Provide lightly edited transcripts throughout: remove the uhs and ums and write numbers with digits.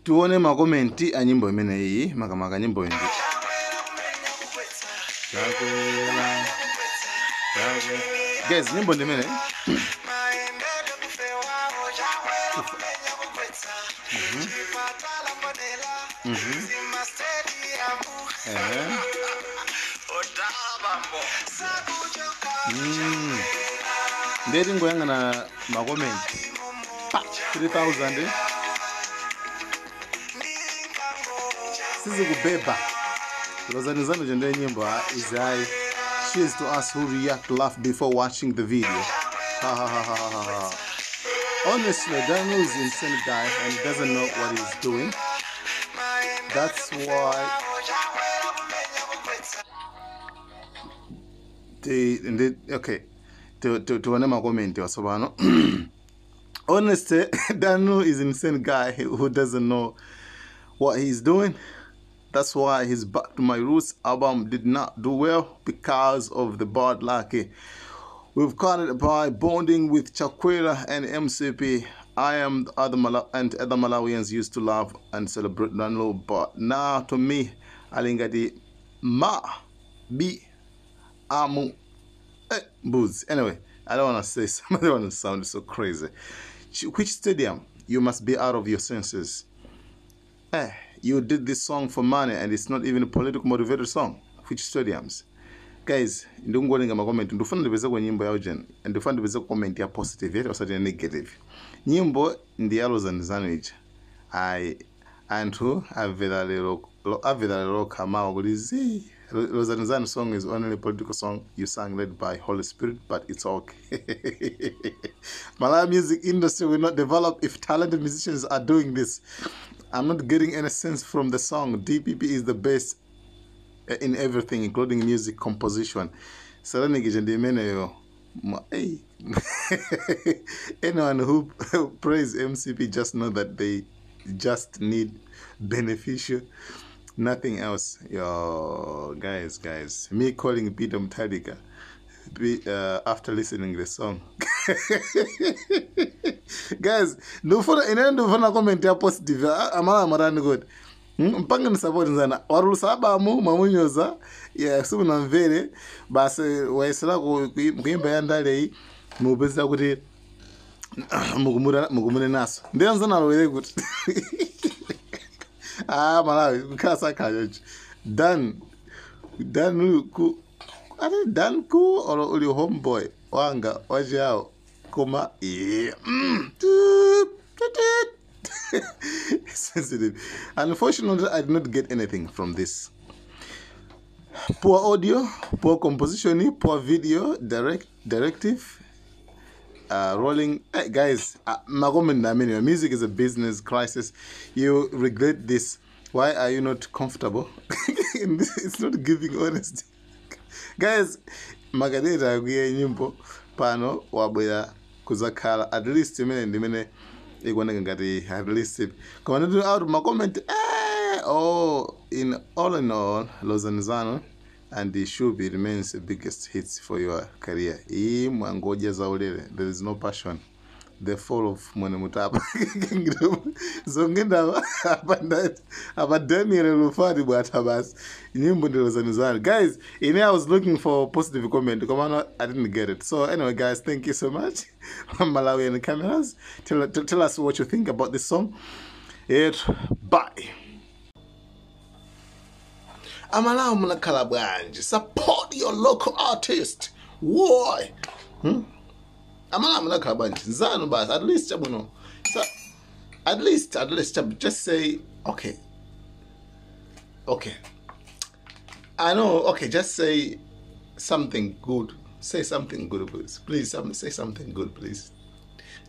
Tione ma comment a nyimbo imeneyi, makamaka nyimbo iyi. Chakwera, Chakwera. Guys, nyimbo ndi imene. Eh. Ndiye tingoyang'ana ma comment pa 3000 sizikubeba. Lozani zanu ndiye nyimbo izi ayi. Cheers to us who react laugh before watching the video. Ha ha ha ha ha ha. Honestly, Dan Lu is an insane guy and he doesn't know what he's doing. That's why okay, tione ma comment wasopano. Honestly, Dan Lu is an insane guy who doesn't know what he's doing. That's why his Back to My Roots album did not do well, because of the bad luck. We've caught it by bonding with Chakwera and MCP. I am the other and other Malawians used to love and celebrate Dan Lu, but now to me, alingati ma bi amu booze. Anyway, I don't want to say somebody want to sound so crazy. Which stadium? You must be out of your senses. You did this song for money and it's not even a political motivated song. Which stadiums? Guys, ndingowerenga ma comment, ndifuna ndipeze kwa nyimbo ya Eugene, ndifuna ndipeze comment ya positive yet osati ya negative. Nyimbo ndi ya Lozani Zanu ija. Ayi, anthu amvera lero, amvera lero kamawa kuti zi. Lozani Zanu song is only a political song you sang led by Holy Spirit, but it's okay. Malawi music industry will not develop if talented musicians are doing this. I'm not getting any sense from the song. DPP is the best in everything, including music composition. Satanic ndi imeneyo. Hey. Anyone who praise MCP just know that they just need beneficial, nothing else. Yo, guys, me calling Peter Mutharika after listening the song. Guys, ndifuna ine ndifuna comment ya positive. Amala amarani good. Mpanga ni support nzana. Warulusa abamu mamunyoza. Yeah, simunamvere. Basi waisela kuimba ya ndale iyi mupeza kuti mukumure naso. Ndiye nzana alowere kuti. Malawi kukhala sakhala chocho. Dan Dan ku ati Dan ku olo uli homeboy wanga wachiyawo koma yeah. Toot, toot, toot. Sensitive. Unfortunately, I did not get anything from this. Poor audio, poor composition, poor video, directive, rolling. Hey, guys, my comment, I mean, your music is a business crisis. You regret this. Why are you not comfortable? It's not giving honesty. Guys, magadeta akuye nyimbo pano wabwera kuzakhala at least imene ndimene ikuoneka ngati at least koma nditi out ma comment oh, in all in all, Lozani Zanu and the Shubi remains the biggest hits for your career. Iyi mwangoja zaulere, there is no passion. The fall of Mwene Mutapa Kingdom. Zongenda apa Daniel Lufari bwata basi. Nyimbo ndi Lozani Zanu. Guys, in here I was looking for positive comment. Come on, I didn't get it. So anyway, guys, thank you so much. Malawian cameras. Tell us what you think about this song. Bye. Amalawi munakhala bwanji. Support your local artist. Why? Amalawi munakhala bwanji. Nzanu basi. At least chabuno. So at least just say okay. Okay. I know, okay, just say something good. Say something good, please. Please, say something good, please.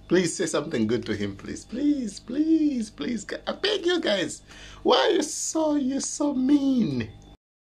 Please say something good to him, please. Please, please, please. I beg you guys. Why are you so mean?